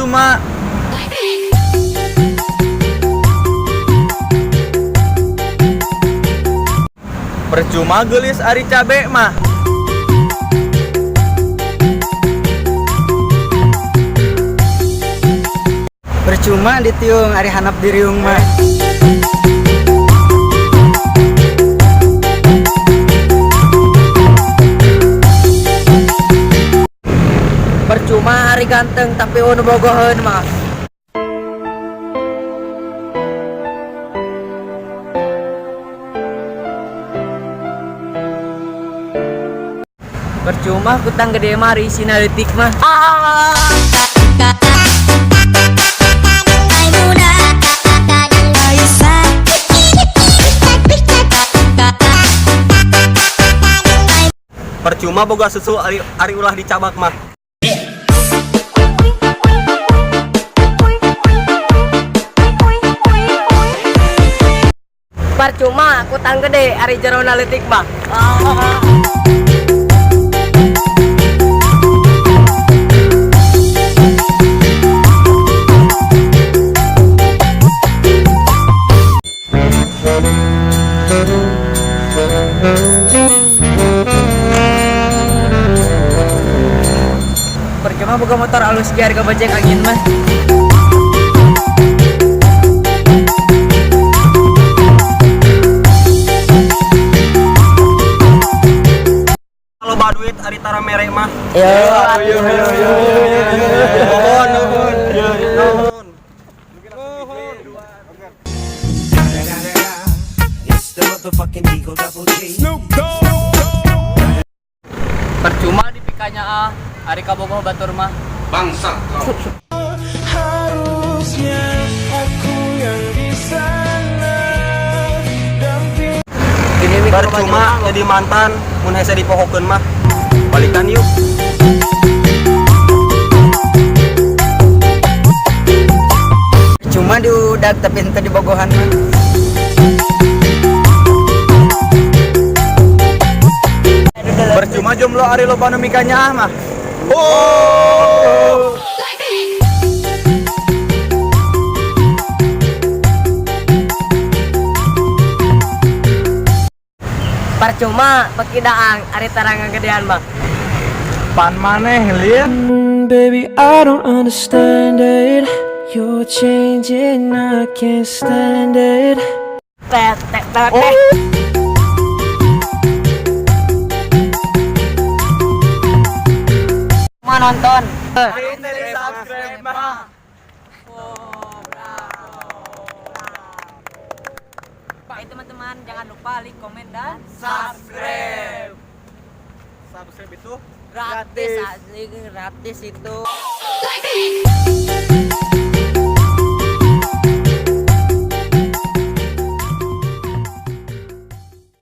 Percuma. Percuma geulis ari cabe mah. Percuma ditiung ari handap diriung mah. Percuma ari ganteng tapi nu bogoheun mah. Percuma kutang gede mah ari isina leutik mah. Percuma boga susu ari ulah dicabak mah. Percuma kutang gede ari jerona leutik mah. Percuma boga motor alus ge ari kabajek angin mah. Loba duit ari tara mere mah. Yo. Yo yo yo yo. Nuhun nuhun. Nuhun. It's the motherfucking Eagle Double G. Percuma dipikanyaah ari kabogoh batur mah. Harusnya aku yang di sana damping. Gini we. Percuma jadi mantan mun hese dipohokeun mah. Balikan yuk. Cuma diudag tapi henteu dibogohan mah. Percuma jomblo ari loba nu mikanyaah mah. Oh. Percuma beki daang ari tara ngagedean mah. Pan maneh lin. Baby, I don't understand it. You're changing, I can't stand it. Teh teh teh teh. Mau nonton. Subscribe mah. Baik teman-teman, jangan lupa like, komen, dan Subscribe. Subscribe itu gratis, asli gratis itu. Like